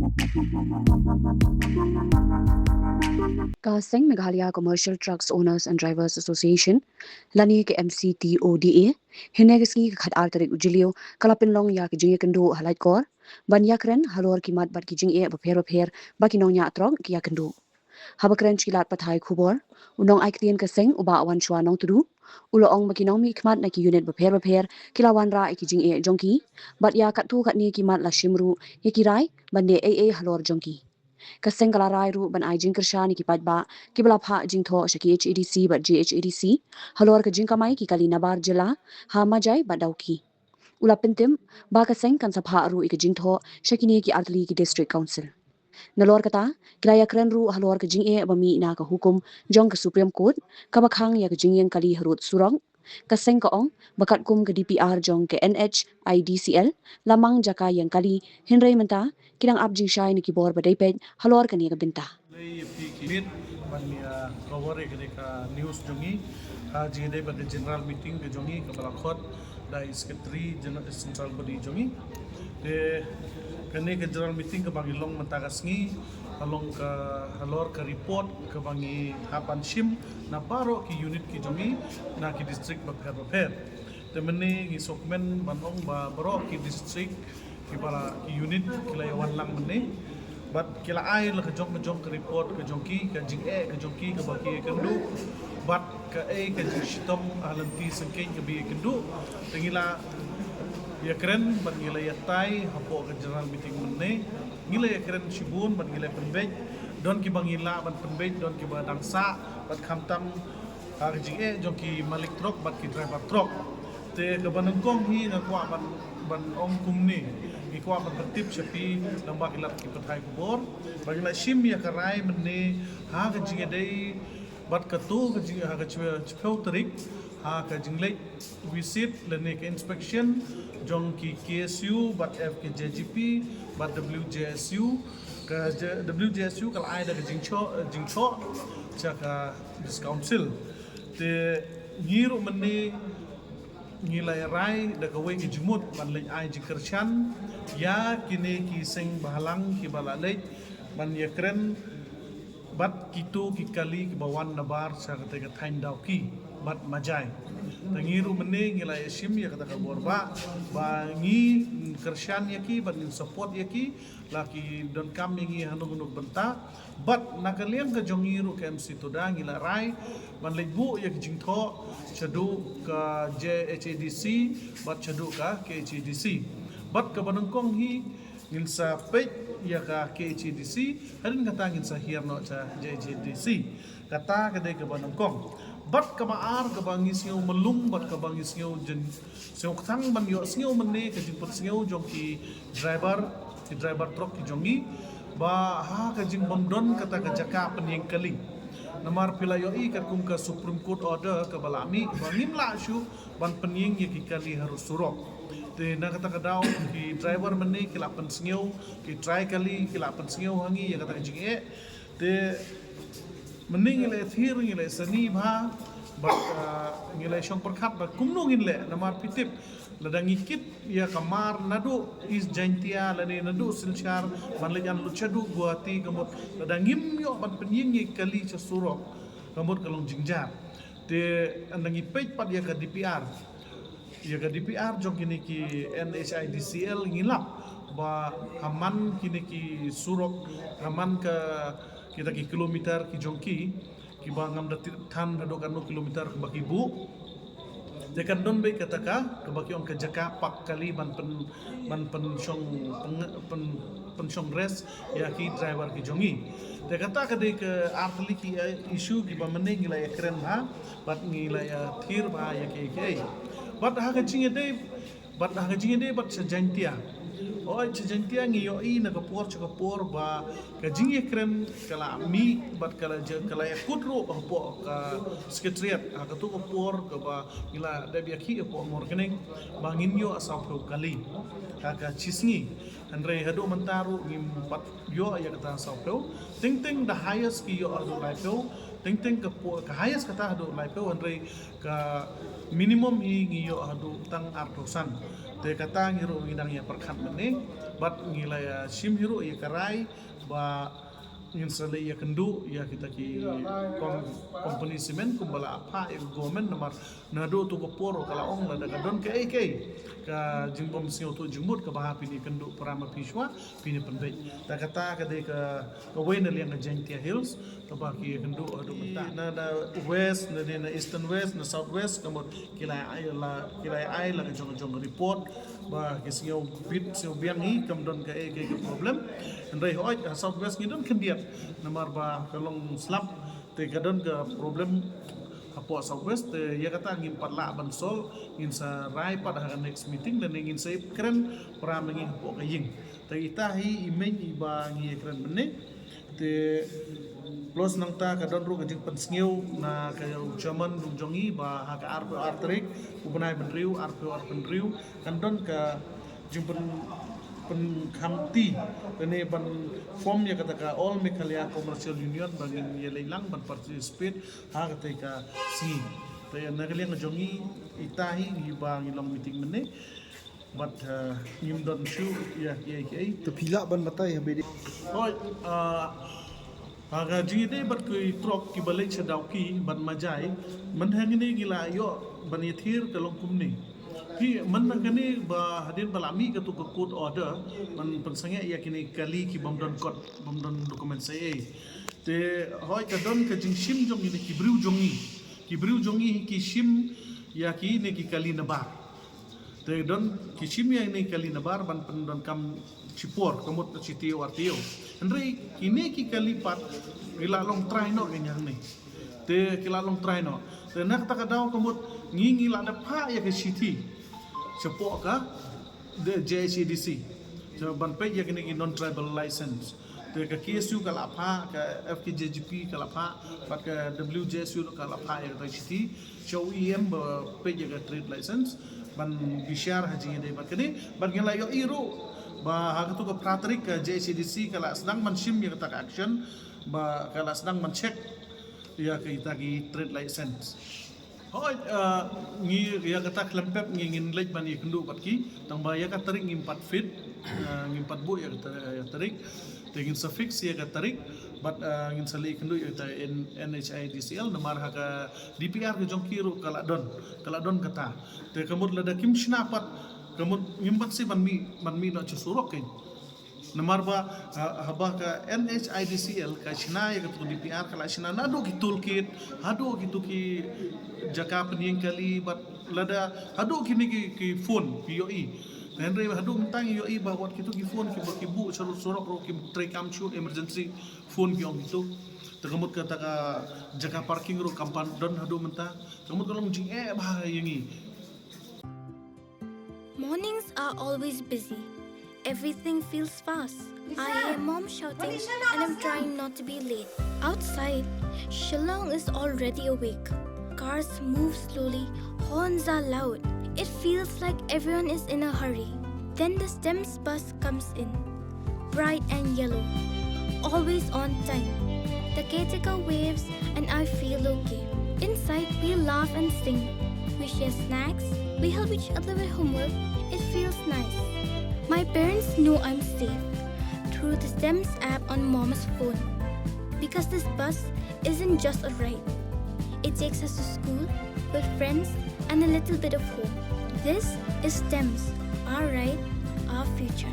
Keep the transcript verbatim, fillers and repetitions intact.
Ka Seng Meghalaya Commercial Trucks Owners and Drivers Association, lane ka M C T O D A, hynne ka sngi ka khatar tarik u Jylliew, ka la pynlong ïa ka jingïakynduh ha Laitkor ban ïakren halor ki mat bad ki jingeh bapher bapher ba ki nongñiah trok ki ïakynduh. Haba kren sha ki lad pathai khubor, u nongai ktien ka seng u Bah Wanshwa Nongtdu u la ong ba ki nongmihkhmat na ki unit bapher bapher ki la wanrah ïa ki jingeh jong ki, bad ïa katto katne ki mat la shim ruh ïa ki rai ban leh ei ei halor jong ki. Ka seng ka la rai ruh ban ai jingkyrshan ïa ki paidbah kiba la phah jingthoh sha ki H A D C bad J H A D C halor ka jingkamai ki kali nabar jylla ha Majai bad Dawki. U la pynthikna ba ka seng kan sa phah ruh ïa ka jingthoh sha kine ki artylli ki District Council. Nalor kata, ki la ïakren ruh halor ka jingeh ba mih na ka hukum jong ka Supreme Court kaba khang ïa ka jingïeng kali harud surok. Ka seng ka ong ba katkum ka D P R jong ka N H I D C L la mang jaka ïeng kali, hynrei mynta ki dang ap jingshai na ki bor ba dei peit halor kane ka bynta. Lei ïa phi ki miet ban ïa cover ïa kane ka news jong ngi ha jingïadei bad ka general meeting ka jong ngi kaba la khot da i secretary general, central body jong ngi. Te kane ka general meeting kaba ngi long mynta ka sngi, halor ka, halor ka report kaba ngi hap ban shim na baroh ki unit ki jong ngi na ki district bapher bapher. Te mynne ngi sngewkmen ban ong ba baroh ki district kiba la, ki unit ki la ïa wan lang mynne bad ki la ai la ka jong ka jong ka report ka jong ki, ka jingeh ka jong ki kaba ki ïakynduh bad kaei ka jingshitom ha lynti syngkien kaba ki ïakynduh. Te ngi la ïakren bad ngi la ïatai hapoh ka general meeting mynne. Ngi la ïakren shibun bad ngi la pynbeit, don kiba ngi lah ban pynbeit, don kiba dang sah, bad khamtam ha ka jingeh jong ki malik trok bad ki driver trok. Te kaba nyngkong hi nga kwah ban, ban ong kumne, ngi kwah ban pyntip sha phi lyngba ki lad ki pathai khubor ba ngi la shim ïa ka rai mynne ha ka jingïadei bad kato ka jing, ha ka shiphew tarik ha ka jingleit visit lane ka inspection jong ki K S U bad F K J G P bad W J S U. Ka J-, W J S U ka la ai da ka jingthoh, jingthoh sha ka District Council. Te ngi ruh mynne ngi la rai da kawei ka jingmut ban leit ai jingkyrshan ïa kine ki seng bahalang kiba la leit ban ïakren bad kito ki kali kiba wan nabar sha kata ka thaiñ Dawki bad Majai. Te ngi ruh mynne ngi la ïa shim ïa kata ka bor ba, ba ngi kyrshan ïa ki bad ngin support ïa ki la ki donkam ïa ngi ha kano kano ka bynta. Bad na ka liang ka jong ngi ruh ka M C Toda ngi la rai ban leit buh ïa ka jingthoh shaduh ka J H A D C bad shaduh ka K H A D C. Bad kaba nyngkong hi ngin sa peit ïa ka K H A D C, hadien kata ngin sa hiar noh sha J H A D C. Kata ka dei kaba nyngkong. Bad kaba ar kaba ngi sngew mlung bad kaba ngi sngew jin, sngew kthang ban ïoh sngew mynne ka jingpynsngew jong ki driver, ki driver trok ki jong ngi ba ha ka jingbym don kata ka jaka pynïeng kali. Namar phi la ïohi katkum ka Supreme Court order kaba la mih ba ngim lah shuh ban pynïeng ïa ki kali harud surok. Te na kata ka daw ki driver mynne ki la pynsngew, ki trai kali ki la pynsngew ha ngi ïa kata ka jingeh. Te mynne ngi la thied, ngi la sani bha bad, ah, ngi la shong pyrkhat ba kumno ngin leh, namar phi tip lada ngi kit ïa ka mar naduh East Jaintia lane naduh Silchar ban leit ïa lut shaduh Guwahati, ka mut lada ngim ïoh ban pynïeng ïa ki kali sha surok, ka mut ka long jingjia. Te ynda ngi peit pat ïa ka D P R, ïa ka D P R jong kine ki N H I D C L ngi lap ba ha man kine ki surok, ha man ka kita ki kilometer ki jong ki, kiba ngam da tip than haduh katno kilometer kaba ki buh. Te kan don beit kata ka, kaba ki ong ka jaka park kali ban pyn, ban pynshong, pyn, pyn, pynshong rest ïa ki driver ki jong ngi. Te kata ka dei ka artylli ki, eh, issue kiba mynne ngi la ïakren bha bad ngi la ïathied bha ïa kiei kiei. Bad ha ka jingïadei, bad ha ka jingïadei bad sha Jaintia. Oi, sha Jaintia ngi ïohi na ka por sha ka por ba ka jingïakren ka la mih bad ka la ja-, ka la ïakut ruh hapoh ka Secretariat ha kato ka por kaba ngi la dep ïakhih hapoh Mawryngkneng ba ngin ïoh sawphew kali ha ka shisngi. Hynrei haduh mynta ruh ngim pat ïoh ïa kata sawphew. Teng teng the highest ki ïoh haduh laiphew. Teng teng ka por, ka highest kata haduh laiphew, hynrei ka minimum hi ngi ïoh haduh tang arphew san. Te kata ngi ruh ngi dang ïa pyrkhat mynne, bad ngi la ïa shim hi ruh ïa ka rai ba ngin sa leit ïa kynduh ïa kita ki kom-, company cement kumba la ap ha ïa ka government, namar naduh tu ka por ka la ong lada ka don kaei kaei ka jingbym sngewthuh jingmut kaba ha phin ïa kynduh para ma phi shuwa phin ïa pynbeit. Ta kata ka dei ka, kawei na liang ka Jaintia Hills kaba ki ïa kynduh haduh mynta. Na, na West, na, na Eastern West, na South West, ka mut ki la ai la, ki la ai la ka jong ka jong ka report ba ki sngew bit sngew biang hi, kam don kaei kaei ka problem. Hynrei hooid ha South West ngi don khyndiat namar ba ka long slap, te ka don ka problem hapoh South West, te ïa kata ngim pat lah ban solve, ngin sa rai pat ha ka next meeting, lane ngin sa ïa kren para ma ngi hapoh ka ïing. Te ita hi i mei iba ngi ïa kren mynne. Te plus nangta ka don ruh ka jingpynsngew na ka u chairman jong ngi ba ha ka arphew ar tarik u bnai bynriew arphew arphew hynriew kan don ka jingpyn, pynkhamti lane ban form ïa kata ka All Meghalaya Commercial Union ba ngin ïa leit lang ban participate ha kata ka sngi. Te na ka liang jong ngi ita hi ngi ba ngi long meeting mynne. Bad, uh, ngim don shuh ïa kiei kiei. Te phi lah ban batai ha bede. Hooid, uh, ha ka jingïadei bad ki trok kiba leit sha Dawki bad Majai, mynta hangne ngi la ïoh ban ïathir ka long kumne. Phi mynta kane ba hadien ba la mih katu ka court order ban pynsangeh ïa kine kali kibym don kot, bym don document sei ei. Te hooid ka don ka jingshim jong ngi ne ki briew jong ngi. Ki briew jong ngi ki shim ïa kine ki kali nabar. Te don ki shim ïa kine kali nabar ban pyndonkam shipor, ka mut shi taïew ar taïew. Hynrei kine ki kali pat ki la long trai noh ki hangne. Te ki la long trai noh. Te na kata ka daw ka mut ngi ngi la dep phah ïa ka shithi shapoh ka JHADC. Te ban peit ïa kine ki non tribal license. Te ka KSU ka la phah, ka FKJGP ka la phah, bad ka WJSU ka la phah ïa ka shithi sha u EM ba peit ïa ka trade license ban bishar ha jingïadei bad kane. Bad ngi la ïohi ruh ba ha katu ka phra tarik ka JHADC ka la sdang ban shim ïa kata ka action ba ka la sdang ban check ïa kita ki trade license. Hooid, uh, ngi ïa kata khlem pep ngi ngin leit ban ïakynduh bad ki, tang ba ïa ka tarik ngim pat fit, uh, ngim pat buh ïa ka ta-, ïa ka tarik. Te ngin sa fix ïa ka tarik bad, uh, ngin sa leit kynduh ïa kata NHIDCL namar ha ka DPR ka jong ki ruh ka la don, ka la don kata. Te ka mut lada kim shna pat ka mut ngim pat sngewbha ban mih, ban mih noh sha surok kein. Namar ba, ha, haba ka NHIDCL ka shna ïa katu DPR ka la shna naduh ki toolkit, haduh kitu ki jaka pynïeng kali bad lada haduh kine ki, ki phone phi ïohi. Hynrei haduh mynta ngi ïohi ba wat kitu ki phone kiba ki buh sha surok ruh kim trei kam shuh, emergency phone ki ong kitu. Te ka mut kata ka jaka parking ruh kam pat don haduh mynta. Te ka mut ka long jingeh bha ïa ngi. Mornings are always busy. Everything feels fast. I hear mom shouting and I'm trying not to be late. Outside, Shillong is already awake. Cars move slowly, horns are loud. It feels like everyone is in a hurry. Then the STEMS bus comes in. Bright and yellow. Always on time. The caretaker waves and I feel okay. Inside, we laugh and sing. We share snacks. We help each other with homework. It feels nice. My parents know I'm safe through the STEMS app on mom's phone. Because this bus isn't just a ride. It takes us to school, with friends, and a little bit of home. This is STEMS, our ride, our future.